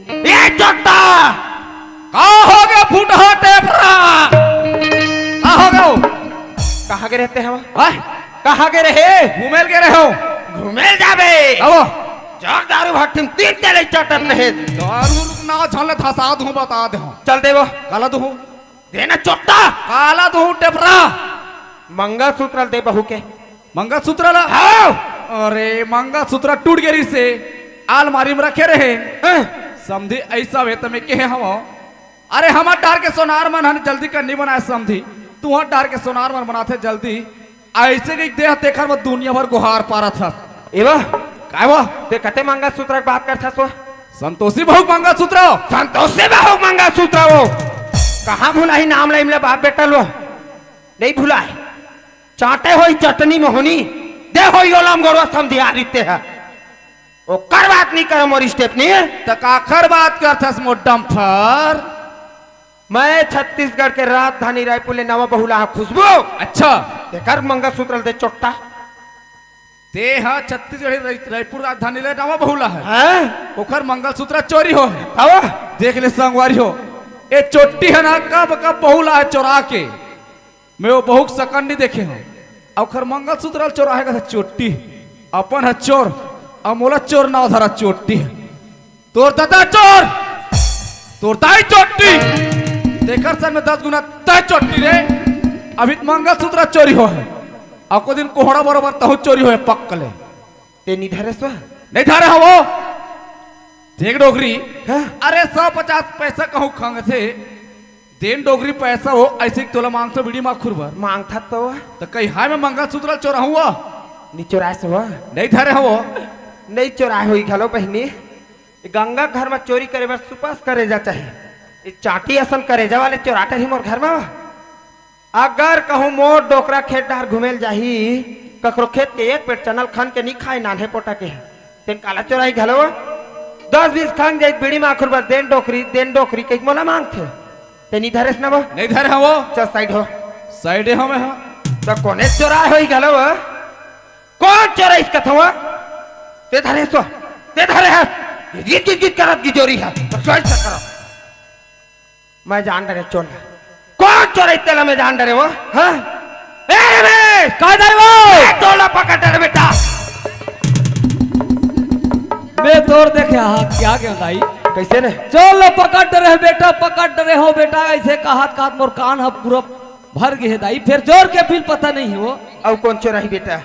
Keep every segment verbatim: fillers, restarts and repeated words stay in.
ए चोट्टा, का हो गे फुटहा टेपरा? का हो गे? कहाँ गे रहे हव? आय, कहाँ गे रहे? घूमेल गे रहे हव। घूमेल जाबे। अब जग दारू भट्टी म तीन तेले चटत रहे। दारू रुक ना, झन ले धसा दूँ, बता दे हव। चल देबो। काला दूँ? देना चोट्टा। काला दूँ टेपरा? मंगलसूत्र दे बहू के। मंगलसूत्र ला? हाँ। अरे, मंगलसूत्र टूट गे रिहिसे, आलमारी म रखे रहे। हाँ। समधी, अइसा हे त मैं केहे हवं। अरे, हमर डार के सोनार मन हन जल्दी कर नी बनाय समधी, तुंहर डार के सोनार मन बनाथे जल्दी। अइसे कहिके देह तेखर बर दुनिया भर गोहार पारत हस। ए वा? काय वा? ते कते मंगलसूत्र के बात करथस वो? संतोषी बहू के मंगलसूत्र। संतोषी बहू के मंगलसूत्र वो। कहाँ भुलाही नाम ला इमला बाप बेटा लो। नहीं भुलाय। चाटे होही चटनी मोहनी, दे होही ओला म गोड़वा समधियारी ते ह। ओकर बात नी करव मोर स्टेपनी। त काखर बात करथस मोर डम्फर? मैं छत्तीसगढ़ के राजधानी रायपुर ले नवा बहू लाय हंव खुशबू। अच्छा। तेखर मंगलसूत्र ल दे चोट्टा। ते ह छत्तीसगढ़ राय-, रायपुर राजधानी ले नवा बहू लाय हस। हाँ? ओखर मंगलसूत्र चोरी होहे। अब? देख ले संगवारी हो, ए चोट्टी ह ना कब कब बहू लाय हस चोरा के। मैं वो बहू के सकन नी देखे हंव। अउ ओखर मंगलसूत्र ल चोराहे कथे चोट्टी। अपन ह चोर, अउ मोला चोर नाव धरस चोट्टी। तोर ददा चोर, तोर दाई चोट्टी, तेखर सन में दस गुना तैं चोट्टी रे। अभी त मंगलसूत्र चोरी होहे, अउ एको दिन कोहड़ा बरोबर तहूं चोरी होहे पक्का ले। ते नी धरेस वा? नहीं धरे हंव वो। देख डोकरी, हाँ? अरे सौ पचास पैसा कहूं खंगथे, देन डोकरी पैसा हो, अइसे कि तोला मांगथों बीड़ी माखुर बर। मांगथस त वो? त कहीं हाय मैं मंगलसूत्र ल चोराहूं वो? नी चोरायस वा? नहीं धरे हंव वो। नहीं चोराय होही घलो बहिनी। गंगा घर म चोरी करे बर सुपस करेजा चाही। ए चांटी असन करेजा वाले चोराट रही मोर घर म। अगर कहूं मोर डोकरा खेत डाहर घूमे ल जाही, ककरो खेत के एक पेट चना ल खन के नी खाय नान्हे पोटा के, तेन काला चोराही घलो? दस बीस खंग जाही त बीड़ी माखुर बर देन डोकरी, देन डोकरी कहिके मोला मांगथे। ते नी धरेस ना वो? नहीं धरे हंव वो। चल side हो। Side हंव मैं, हाँ। त कोने चोराय होही घलो वो? कोन चोराइस कथंव? ते धरेस वो? ते धरे हस? गिज गिज गिज करत गिजोरी हस। त चोराइस कथंव? मैं जान डरेंव चोर ला। कोन चोराइस तेला मैं जान डरेंव वो? हाँ? ए रमेश! काय दाई वो? ए तोला पकड़ डरेंव बेटा। मैं तोर देखे हाथ क्या के दाई? कइसे रे? चोर ला पकड़ डरेंव बेटा, पकड़ डरेंव बेटा, अइसे कहत कहत मोर कान ह पूरा भर गे हे दाई, फेर चोर के भी पता नहीं हे वो। अउ कोन चोराही बेटा?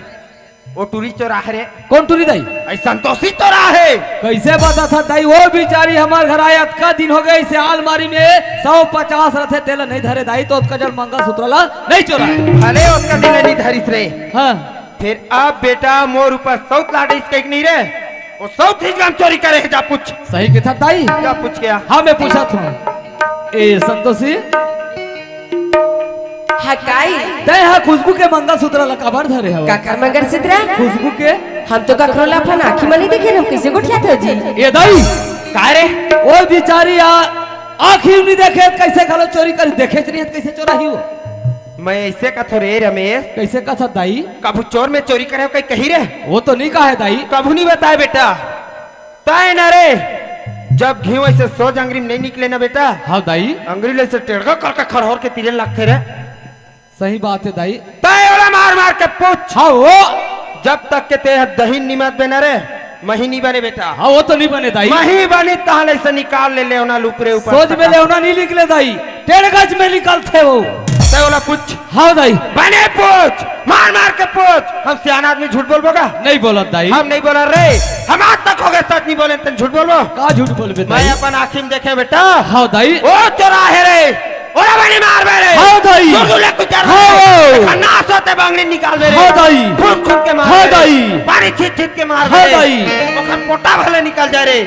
वो टूरी चोराहे रे। कोन टूरी दाई? अई संतोषी चोराहे। कइसे बताथस दाई? वो बिचारी हमर घर आय, अतका दिन हो गे, अइसे आलमारी में सौ पचास रथे, तेला नहीं धरे दाई, त ओतका जन मंगलसूत्र ला नहीं चोराय। भले ओतका दिन नहीं धरिस रे। हाँ। फेर अब बेटा मोर ऊपर सउत लाडिस कहिके नहीं रे, वो सउत हिजगा म चोरी करे हे, जा पूछ। सही कथस दाई? जा पूछ के आ। हाँ, मैं पूछत हंव। ए संतोषी, हाँ, काई? तैं हा खुशबू के मंगलसूत्र ला काबर धरे हवस? काकर मंगलसूत्र? खुशबू के। हम तो कखरो ला अपन आँखी म नहीं देखे, हम कइसे गोठियाथों जी? ए दाई! काय रे? ओ बिचारी आ, आँखी म नहीं देखे, कइसे घलो चोरी करही? देखेच नहीं हे, कइसे चोराही वो? मैं अइसे कथों रे रमेश। कइसे कथस दाई? कभू चोर मैं चोरी करे हंव कहि कही रे? वो तो नहीं कहे दाई। कभू नहीं बताय बेटा। तैं ना रे, जब घीव अइसे सोझ अंगरी म नहीं निकले ना बेटा, हाँ दाई। अंगरी ल अइसे टेड़गा करके खरहोर के तीरे लगथे रे। सही बात हे दाई। तैं ओला मार मार के पूछ। हाँ वो। जब तक के तें ह दही निमत बे ना रे, मही नहीं बने बेटा। हाँ वो तो नहीं बने दाई। मही बनी तहां ले अइसे निकाल ले लेवना ल ऊपरे ऊपर सोझ में तक। लेवना नहीं निकले दाई, टेड़गज में निकलथे वो। तैं ओला पूछ। हाँ दाई। बने पूछ, मार मार के पूछ। हम सियान आदमी झूठ बोलबो का? नहीं बोलत दाई। हम नहीं बोलत रे। हम आज तक हो गे सच नहीं बोलेन, तें झूठ बोलबो? का झूठ बोलबे मैं दाई? अपन आँखी म देखेंव बेटा। हाँ दाई। वो चोराहे रे। ओला बने मारबे रे। हाँ दाई। दूर दूर ले कुछ डर हाँ। नहीं। नास होते बंगड़ी निकालबे रे। हाँ दाई। खून खून के मारबे हाँ रे। दाई। पानी छीट छीट के मारबे हाँ रे। दाई। ओखर पोटा भले निकल जाय रे।